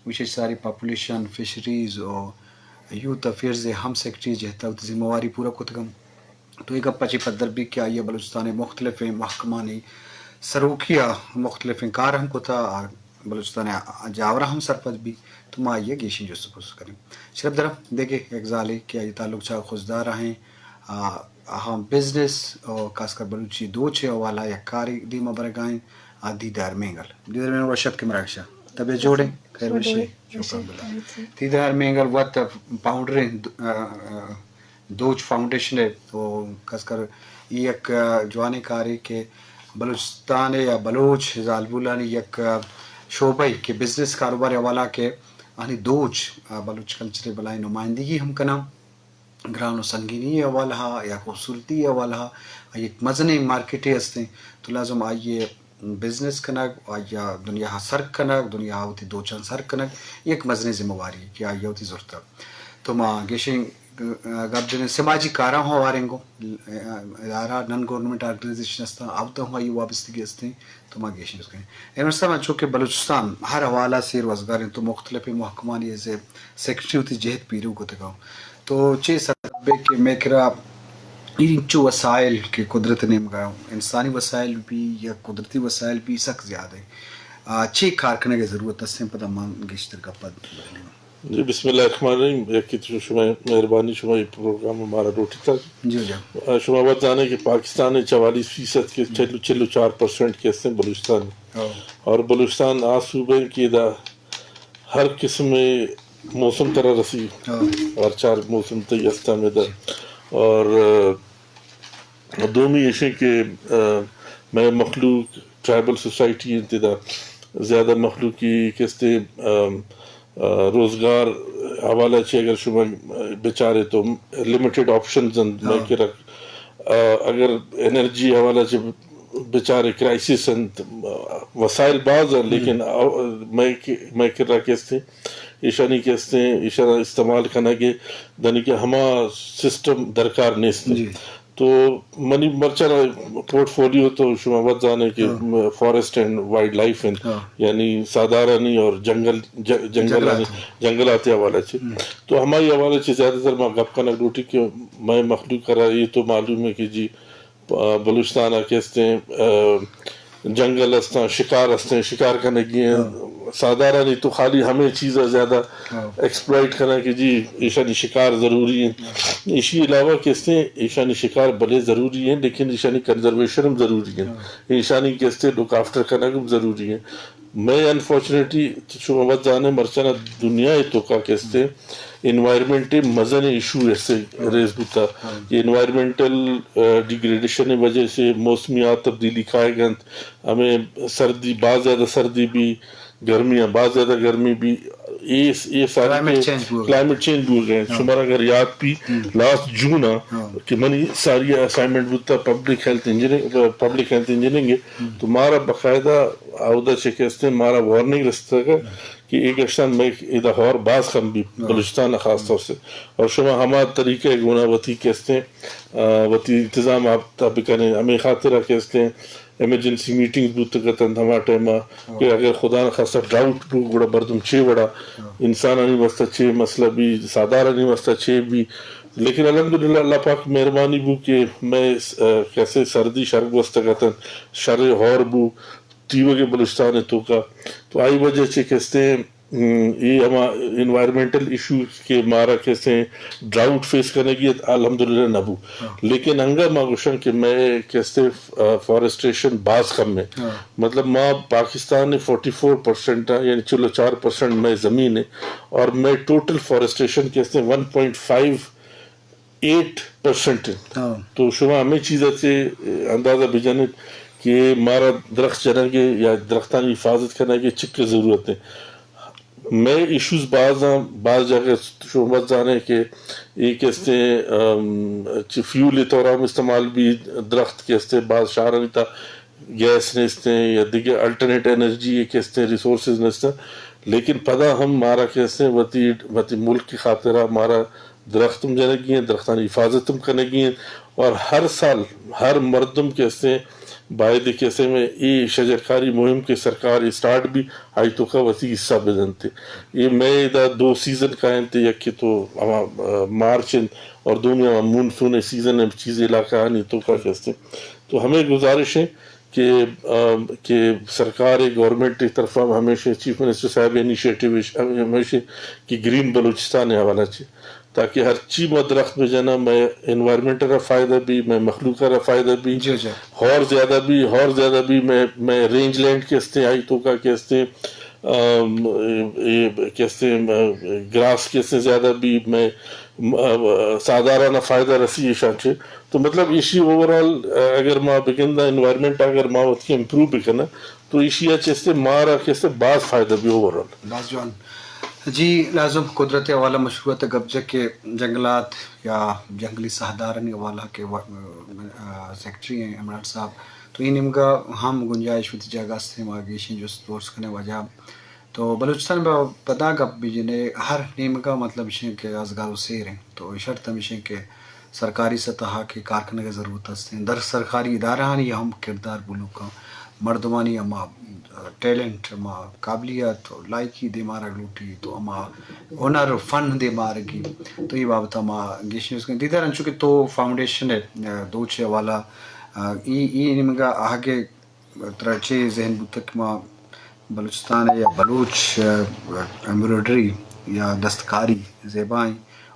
وشیش ساری پاپولیشن، فشریز و یوتھ افیئرز ء ہم سیکرٹری جہت ء وتی ذمہ واری پورا کتگ انت۔ تو اے گپ ء چہ پدر بیت کہ آئی ء بلوچستان ء مختلفیں محکمانی سروکی ء مختلفیں کار ہم کتا، آ بلوچستان ء جاوراں ہم سرپد بیت، تو ما آئی ء گیشیں جست ء پرس کنیں۔ شرپ درا دگہ یک زالے کہ آئی ء تعلق چہ خضدار ء ایں، آ، آہاں بزنس و خاص کر بلوچی دوچ ء حوالہ یک کارے دیما برگا ایں، آ، دیدار مینگل۔ دیدار مینگل وش اتکے مراگشا۔ طبیعت جوڑ ایں؟ خیر وشی؟ شکر الحمدللہ۔ دیدار مینگل وت فاؤنڈر ایں، آ، آ، دوچ فاؤنڈیشن ء، و خاص کر ای یک، آ، جوانیں کارے کہ بلوچستان ء یا بلوچ زالبولانی یک، آ، شعبہ ء کہ بزنس کاروبار ء حوالہ کہ آنی دوچ، آ، بلوچ کلچر ء بلائیں نمائندگی ہم کناں۔ گران و سنگینی ء حوالہ ء یا خوبصورتی ء حوالہ ء یک مزنیں مارکیٹے ہستیں، تو لازم آئی ء بزنس کنگ، آئی ء دنیا ء سر کنگ، دنیا ء وتی دوچاں سر کنگ یک مزنیں ذمہ واری کہ آئی ء وتی زرتگ۔ تو ما گیشیں گپ جنیں سماجی کاراں ہوں ہواریں گوں، ادارہ نان گورنمنٹ آرگنائزیشن ہستاں، اودا ہوں آئی وابستگی ہستیں۔ تو ما گیشیں کنیں۔ عمران صاحب، چونکہ بلوچستان ہر حوالہ سے روزگار انت، تو مختلف محکمانی ایز اے سیکرٹری وتی جہد پیرو کتگا۔ تو چے سبب کہ مئے کرا اینچو وسائل کہ قدرت نیمگا، انسانی وسائل بھی یا قدرتی وسائل بھی سک زیادہ ہیں۔ آ، چے کار کنگ ضرورت است، پدا ما گیشتر گپ ء جی، بسم اللہ الرحمن الرحیم۔ یکی تو شما مہربانی، شما یہ پروگرام ہمارا لوٹی تھا۔ جی، جی۔ آ، شما بات جانے کہ پاکستان ہے چوالیس فیصد کے، چلو، چلو چار پرسنٹ کے ہستیں بلوچستان۔ ہاں۔ اور بلوچستان آ صوبہ ہیں کہ دا ہر قسم موسم ترا رسی۔ ہاں۔ ہر چار موسم تئی ہستا میں دا۔ اور، آ، دومی ایشیں کہ، آ، مئے مخلوق ٹرائبل سوسائٹی انت، ادا زیادہ مخلوقی کستے، آ، آ، روزگار حوالہ چہ اگر شما بچارے تو لمیٹڈ آپشنز انت، ہاں۔ مئے کرا، آ، اگر انرجی حوالہ چہ بچارے کرائسس انت، وسائل باز انت، لیکن، آ، مئے کہ-، مئے کرا کستے ایشانی کستے، ایشانا استعمال کنگ ء دنی کہ ہما سسٹم درکار نیست۔ جی۔ تو منی مرچاں پورٹ فولیو تو شما وت زانے کہ ہاں۔ فارسٹ اینڈ وائلڈ لائف انت، ہاں۔ یعنی ساہدارانی اور جنگل، ج-، جنگلانی، جنگلات۔ جنگلات حوالہ چہ۔ ہم۔ تو ہمائی حوالہ چہ زیادہ تر ما گپ کنگ لوٹی کہ مئے مخلوق کرا یہ تو معلوم ہے کہ جی، آ، بلوچستان ء کہ استیں، آ، جنگل استاں، شکار استیں، شکار کنگی ہیں۔ ہاں۔ ساہدارانی تو خالی ہمیں چیز زیادہ ہاں۔ ایکسپلائٹ کرنا کہ جی، ایشانی شکار ضروری ہیں۔ ہاں۔ ایشی علاوہ کہ استیں، ایشانی شکار بلے ضروری ہیں، لیکن ایشانی کنزرویشن ہم ضروری ہیں۔ ہاں۔ ایشانی کہ استیں، لک آفٹر کرنا ہم ضروری ہیں۔ مئے انفارچونیٹلی شما وت زانے مرچانا دنیا ء توکا کہ استیں، انوائرمنٹ ء مزن ایشو ایسے ہاں۔ ریز بوتا۔ ہاں۔ یہ انوائرمنٹل، آ، ڈیگریڈیشن ء وجہ سے موسمیات تبدیلی کائے گنت، ہمیں سردی، باز زیادہ سردی بھی، گرمیاں باز زیادہ گرمی بھی، یہ، یہ ساری کلائمیٹ کے چینج بوگ ء۔ کلائمیٹ چینج بوگ ء۔ ہاں۔ شمارا اگر یاد بھی، ہم۔ لاسٹ جون ء ہاں۔ کہ منی ساری اسائنمنٹ بوتا پبلک ہیلتھ انجینئرنگ، پبلک ہیلتھ انجینئرنگ ء، ہم۔ تو مارا باقاعدہ اودا چہ کہ استیں مارا وارننگ رستگ کہ اے گشتان مئے ادا ہور باز کم بی ہاں۔ بلوچستان ء خاص طور سے۔ اور شما ہما طریقہ ء گونا وتی کہ استیں، آ، وتی انتظام آپ تا بکنے، ہمیں خاطر ء کہ استیں ایمرجنسی میٹنگز بوت کتنت ہما ٹائم ء ہاں۔ کہ اگر خدا نخواستہ ڈراؤٹ بو گڑا مردم چے وڑا ہاں۔ انسانانی واسطہ چے مسئلہ بی، ساہدارانی واسطہ چے بی۔ لیکن الحمدللہ اللہ پاک مہربانی بو کہ مئے، آ، کسے سردی شر گوستگ اتنت، شر ہور بو، تیوگیں بلوچستان ء توکا۔ تو آئی وجہ چہ کہ استیں، م، اے ہما انوائرمنٹل ایشو کہ مارا کہ استیں ڈراؤٹ فیس کنگی ات، الحمدللہ نہ بو۔ ہاں۔ لیکن انگا ما گوشن کہ مئے کہ استیں، آ، فارسٹریشن باز کم ہے۔ ہاں۔ مطلب ما پاکستان ء فورٹی فور پرسنٹ آ، یعنی چلو چار پرسنٹ مئے زمین ہے اور مئے ٹوٹل فارسٹریشن کہ استیں ون پوائنٹ فائیو ایٹ پرسنٹ انت۔ ہاں۔ تو شما ہمے چیز ء چہ اندازہ بجنیت کہ مارا درخت جنگ ء یا درختانی حفاظت کنگ ء چک ضرورت ہے۔ مئے ایشوز باز ہیں، باز جگہ شما باز زانے کہ اے کہ استیں، ام، چہ فیول ء طور ہم استعمال بھی درخت کہ استیں باز شہرانی تا گیس نیستیں یا دگہ الٹرنیٹ انرجی کہ استیں ریسورسز نیستیں، لیکن پدا ہم مارا کہ استیں وتی، وتی ملک کی خاطرا مارا درخت ہم جنگی ہیں، درختانی حفاظت ہم کنگی ہیں اور ہر سال ہر مردم کہ استیں باید کہ اسے میں اے شجرکاری مہم کہ سرکار اسٹارٹ بی، آئی توکا وتی حصہ بدنت۔ اے میں دا دو سیزن کاینت، یکے تو ہما، آ، مارچ انت اور دومی ہما مونسون سیزن انت، چیز علاقہ آنی توکا کہ استے۔ تو ہمیں گزارش ہے کہ، آ، کہ سرکار گورنمنٹ طرف ہم ہمیشہ چیف منسٹر صاحب انیشیٹو ہمیشہ کہ گرین بلوچستان حوالہ چے، تاکہ ہرچی ما درخت بجناں، مئے انوائرمنٹ را فائدہ بی، مئے مخلوق را فائدہ بی، جی، جی۔ ہور زیادہ بی، ہور زیادہ بی، مئے، مئے رینج لینڈ کہ استے، آئی توکا کہ استے، آم، اے، اے کہ استے، آ، گراس کہ استے زیادہ بی، مئے، آ، ساہداران فائدہ رسی ایشاں چے۔ تو مطلب ایشی اوورآل، آ، اگر ما بگنداں انوائرمنٹ اگر ما وتی امپروو بکناں، تو ایشی ء چہ استے مارا کہ استے باز فائدہ بی اوورآل۔ باز جوان۔ جی، لازم قدرت حوالہ مشروعات گپ جت کہ جنگلات یا جنگلی ساہدارانی حوالہ کہ و-، آ، سیکرٹری ہیں عمران صاحب، تو اے نیمگا ہم گنجائش وتی جاگہ است، ما گیشیں جست پرس کنیں واجہ۔ تو بلوچستان با پدا گپ بجنے، ہر نیمگا مطلب اش کہ ازگار و سیر ہیں، تو شرط ہمیش کہ سرکاری سطح کہ کار کنگ ء ضرورت است انت۔ در سرکاری ادارہانی ہم کردار بلوک انت۔ مردمانی ہما ٹیلنٹ، ہما قابلیت و لائکی دیما آرگ لوٹی، تو ہما ہنر و فن دیما آرگی۔ تو اے بابت ما گیش نیوز کنیں۔ دیدار انچو کہ تو فاؤنڈیشن ء دوچ ء حوالہ، ای، ای نیمگا آہگے ترا چے ذہن بوتگ کہ ما بلوچستان ء یا بلوچ، ا، ایمبرائڈری یا دستکاری زیبائیں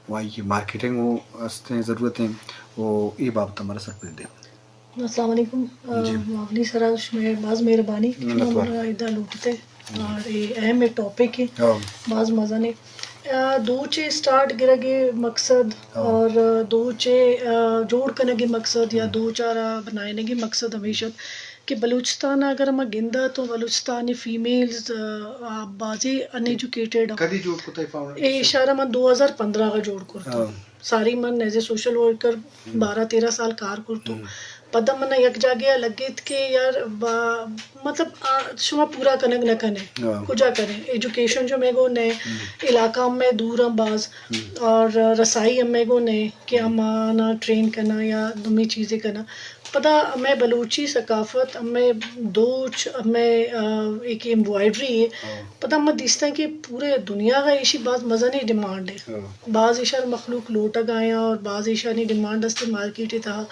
و آئی مارکیٹنگ و استیں ضرورت ہیں و اے بابت ہمارا سرپد دے۔ السلام علیکم۔ ا، جی۔ ماولی سرا شمئے باز مہربانی کہ شما منتوار۔ منا ادا لوٹتے اور اے اہم ٹاپک ہے، ہاں۔ باز مزن ہے۔ ا، دوچے سٹارٹ گرگے مقصد ہاں۔ اور دوچے، ا، جوڑ کنگے مقصد یا ہم۔ دوچارا بنائنگے مقصد ہمیشت کہ بلوچستان ء اگر ما گندہ تو بلوچستانی فیمیلز، آ، آ، بازی ان ایجوکیٹڈ آں۔ کدی جوڑ کتا اے فاؤنڈیشن؟ اے اشارہ من دو ہزار پندرہ کا جوڑ کرتا۔ ہاں۔ ساری من ایز اے سوشل ورکر ہم۔ بارہ تیرہ سال کار کرتو۔ ہم۔ پدا من یک جاگہ لگیت کہ یار با-، مطلب، آ، شما پورا کنگ نہ کنے۔ ہاں۔ کجا کنے؟ ایجوکیشن جو میں گو نئے، ہم۔ علاقہ میں دور ہم باز، ہم۔ اور رسائی ہم میں گو نئے کہ ہم۔ ہم آنا ٹرین کنا یا دومی چیزیں کنا۔ پدا ہمے بلوچی ثقافت، ہمے دوچ، ہمے، آ، ایک ایمبرائڈری ہے۔ ہاں۔ پدا ہم دیستاں کہ پورے دنیا کا ایشی باز مزنی ڈیمانڈ ہے۔ ہاں۔ باز ایشار مخلوق لوٹگ آیاں اور باز ایشانی ڈیمانڈ است مارکیٹ تہا۔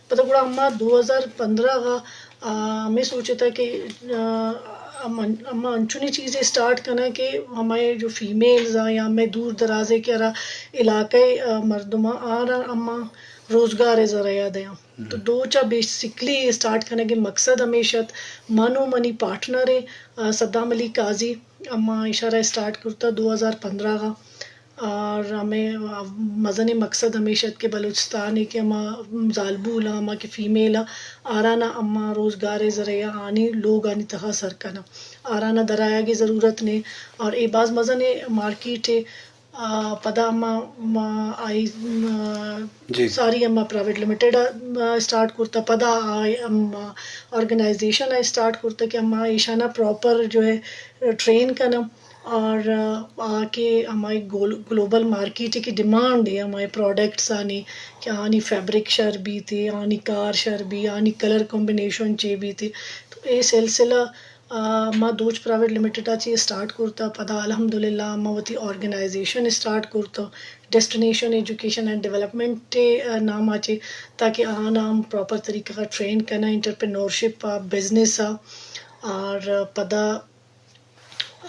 پدا گڑا ہما دو ہزار پندرہ کا، آ، ہمیں سوچتا کہ، آ، ہم، ہم انچونی چیزیں سٹارٹ کنا کہ ہمے جو فیمیلز آ یا ہمے دور درازے کہ ہرا علاقے، آ، مردم آ، آرا ہما روزگار ذریعہ دیاں۔ تو دوچ ء بیسیکلی اسٹارٹ کنگ ء مقصد ہمیش ات۔ من و منی پارٹنر ء، آ، صدام علی قاضی، اما اشارہ اسٹارٹ کرتا دو ہزار پندرہ ء، اور ہمیں، آ، مزن مقصد ہمیش ات کہ بلوچستان ء کہ ہما زالبول ء، ہما کہ فیمیل ء، آرانا اما روزگار ء ذریعہ آنی لوگ آنی تہا سر کناں، آرانا درآیگ ء ضرورت نے، اور اے باز مزن مارکیٹ ء۔ آ، پدا ما، ما آئی، ما جی۔ ساری ہم پرائیویٹ لمیٹڈ ء، آ، اسٹارٹ کرتا، پدا آئی ہم آرگنائزیشن ء اسٹارٹ کرتا کہ ہم ایشانا پراپر جو ہے ٹرین کنم اور آ کہ ہمائی گول-، گلوبل مارکیٹ کی ڈیمانڈ ہے ہمائی پروڈکٹس آنی کہ آنی فیبرک شر بیت، آنی کار شر بی، آنی کلر کمبینیشن چے بیت۔ تو اے سلسلہ آ، ما دوچ پرائیویٹ لمیٹڈ ء چہ اسٹارٹ کرتا، پدا الحمدللہ ما وتی آرگنائزیشن اسٹارٹ کرتا، ڈیسٹینیشن ایجوکیشن اینڈ ڈیولپمنٹ ء نام ء چہ، تاکہ آہاں ہم پراپر طریقہ ء ٹرین کناں انٹرپرینورشپ ء، بزنس ء، اور پدا،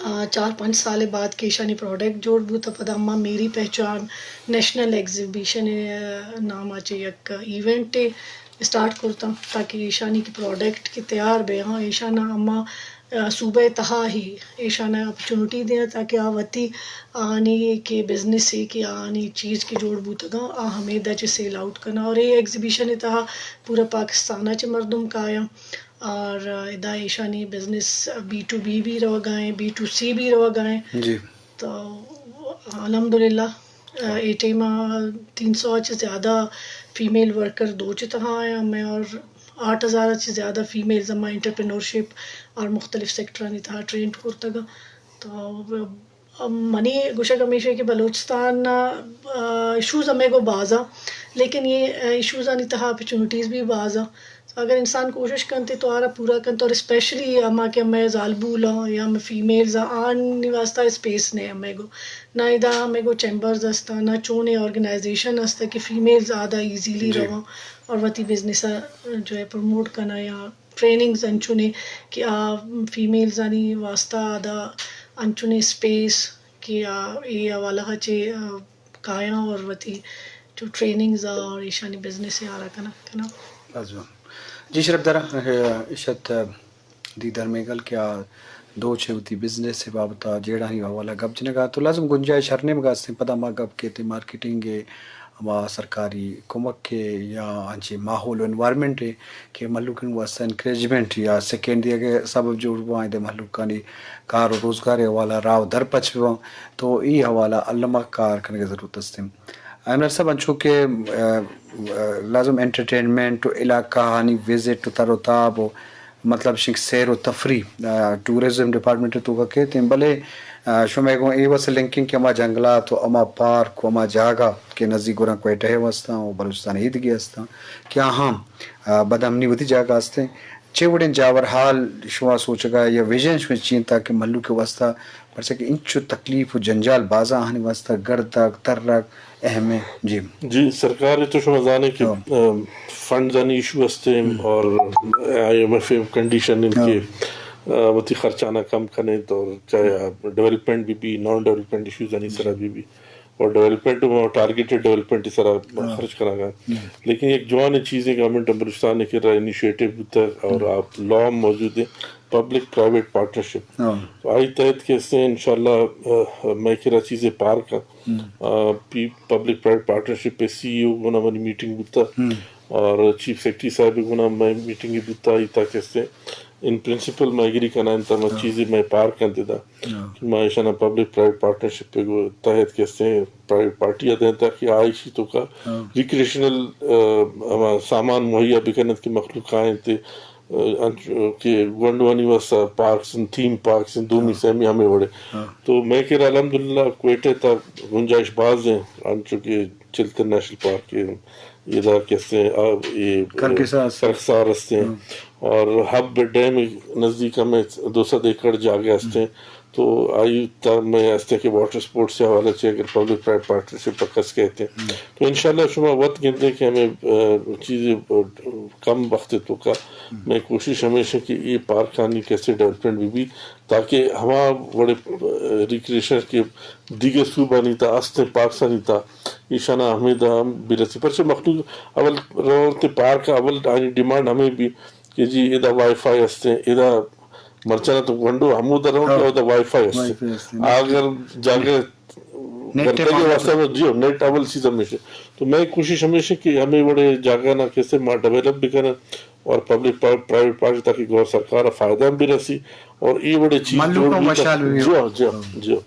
آ، چار پنچ سال بعد کہ ایشانی پروڈکٹ جوڑ بوت، پدا ما میری پہچان نیشنل ایگزیبیشن ء نام ء چہ یک ایونٹ اسٹارٹ کرتاں، تاکہ ایشانی کہ پروڈکٹ کہ تیار بے ہاں، ایشانا ہما، آ، صوبہ تہا ہی ایشانا اپرچونٹی دیاں، تاکہ آ وتی آنی کہ بزنس ہے کہ آنی چیز کہ جوڑ بوتگاں، آ ہمیدا چہ سیل آؤٹ کناں۔ اور اے ایگزیبیشن تہا پورا پاکستان چہ مردم کایاں۔ اور ادا ایشانی بزنس بی ٹو بی بھی روگا ہیں، بی ٹو سی بھی روگا ہیں۔ جی۔ تو الحمدللہ، اے ٹائم تین سو چہ زیادہ فیمیل ورکر دوچ تہا آیا میں، اور آٹھ ہزار چہ زیادہ فیمیلز ہما انٹرپرینورشپ اور مختلف سیکٹرانی تہا ٹرینڈ کرتگا۔ تو منی گوشگ ہمیش ہے کہ بلوچستان نا، آ، ایشوز ہمے گو باز آ، لیکن یہ، آ، ایشوز آنی تہا اپرچونیٹیز بھی باز آ۔ اگر انسان کوشش کنت تو آرا پورا کنت، اور اسپیشلی ہما کہ ہمے زالبول آں یا ہمے فیمیلز آں، آنی واسطہ اسپیس نے ہمے گو، نہ ادا ہمے گو چیمبرز ہستاں، نہ چونے آرگنائزیشن ہست کہ فیمیلز آدا ایزیلی رواں اور وتی بزنس جو ہے پروموٹ کناں، یا ٹریننگز انچونے کہ آ فیمیلز آنی واسطہ آدا انچونے اسپیس کہ آ اے حوالہ چے کایاں اور وتی جو ٹریننگز آ اور ایشانی بزنس آرا کناں کناں۔ جی شرف دارا، اشت دیدار میگل کہ آ دو چہ وتی بزنس بابت جیڑانی حوالہ گپ جنگا تو لازم گنجائش ہر نیمگا استیں، پدا ما گپ کیتے مارکیٹنگ، ہما سرکاری کمک یا انچے ماحول و انوائرمنٹ کہ مہلوکانی واسطہ انکریجمنٹ یا سیکنڈ دیگہ سبب جوڑ بوائیں دے مہلوکانی کار و روزگار حوالہ راہ و در پچ بوان، تو ای حوالہ الما کار کنگے ضرورت استیں۔ عمران صاحب، انچو کہ، آ، آ، لازم انٹرٹینمنٹ و علاقہ آنی وزٹ و تر و تاب و مطلب شنگ سیر و تفریح، آ، ٹورزم ڈپارٹمنٹ توکا کیت ہیں، بلے، آ، شمئے گوں اے وس لنکنگ کہ ہما جنگلات و ہما پارک و ہما جاگہ کہ نزیک گوراں کوئٹہ ء واسطہ و بلوچستان ایدگی ہستاں کہ آہاں، آ، بدامنی وتی جاگہ ہستیں۔ چے وڑیں جاور حال شما سوچگا یا ویژن شمئے چین تاکہ مہلوک ء واسطہ پرچا کہ انچو تکلیف و جنجال بازاں آہانی واسطہ گردگ، ترگ اہم ہے۔ جی۔ جی، سرکار تو شما زانے کہ، ہاں۔ ام، فنڈز آنی ایشو ہستے اور آئی ایم ایف کنڈیشن ان ہاں۔ کے، آ، وتی خرچانہ کم کنے تو چاہے ڈیولپمنٹ بھی بھی، نان ڈیولپمنٹ ایشوز آنی سرا بھی بھی۔ اور ڈیولپمنٹ ما ٹارگیٹڈ ڈیولپمنٹ سرا ہاں۔ خرچ کراں گا۔ ہم۔ لیکن ایک جوان چیز ہے گورنمنٹ آف بلوچستان نے کرا انیشیٹو بوتا اور ہم۔ آپ لا موجود ہے پبلک پرائیویٹ پارٹنرشپ۔ ہاں۔ تو آئی تحت کیسے انشاءاللہ، آ، میں کرا چیزیں پارک ہیں۔ ہم۔ آ، پی-، پبلک پرائیویٹ پارٹنرشپ پہ سی ای او گونا منی میٹنگ بوتا ہم۔ اور چیف سیکرٹری صاحب گونا میں میٹنگ بوتا، آئی تا کیسے ان پرنسپل میں ایگری کناں تا میں ہاں۔ چیزیں میں پارک ہیں دیدا۔ ہاں۔ کہ ما ایشانا پبلک پرائیویٹ پارٹنرشپ پہ گو-، تحت کیسے پرائیویٹ پارٹی آ دیں تاکہ آ ایشی توکا ہاں۔ ریکریشنل، آ، ہما سامان مہیا بکنت کہ مخلوق آئیں تے، آ، انچ-، کہ گونڈوانی واسطہ پارکس ہیں، تھیم پارکس ہیں، دومی ہاں۔ سیمی ہمیں وڑے۔ ہاں۔ تو میں کہ الحمدللہ کوئٹہ تا گنجائش باز ہیں، انچو کہ چلتن نیشنل پارک ہے، ادا کیسے آ، یہ، کرکسار است۔ کرکسار است ہیں۔ ہاں۔ اور ہب ڈیم نزدیک ہمیں دو سد ایکڑ جاگہ است ہیں۔ ہم۔ تو آئی تا میں است کہ واٹر سپورٹس سے حوالہ سے اگر پبلک پرائیویٹ پارٹنرشپ پر کس کہتے ہیں۔ ہم۔ تو انشاءاللہ شما وقت گندے کہ ہمیں، آ، چیزیں، آ، کم وقت توکا ہم۔ میں کوشش ہمیشہ کہ یہ پارکانی کیسے ڈیولپمنٹ بھی بھی تاکہ ہما وڑے، آ، ریکریشن کے دیگر صوبانی تا است ہیں پارکسانی تا ایشانا ہمیں دا ہم برسی۔ پرچہ مخلوق اول روتے پارک اول آنی ڈیمانڈ ہمیں بھی کہ جی ادا وائی فائی است ہیں، ادا مرچاں تو گونڈو ہمو در ہوں کہ ہاں۔ ادا وائی فائی است ہیں۔ وائی فائی است ہیں۔ اگر جاگہ نیٹ گندگی واسطہ میں جی نیٹ اول چیز ہمیشہ۔ تو میں کوشش ہمیشہ کہ ہمیں وڑے جاگہ نا کیسے ما ڈیولپ بھی کریں اور پبلک پرائیویٹ پارٹی تاکہ گور سرکار فائدہ بھی رسی اور یہ وڑے چیز ملوک جوڑ ہم بھی وشحال تاکہ ہوئی۔ جی ہاں، جی ہاں، جی ہاں۔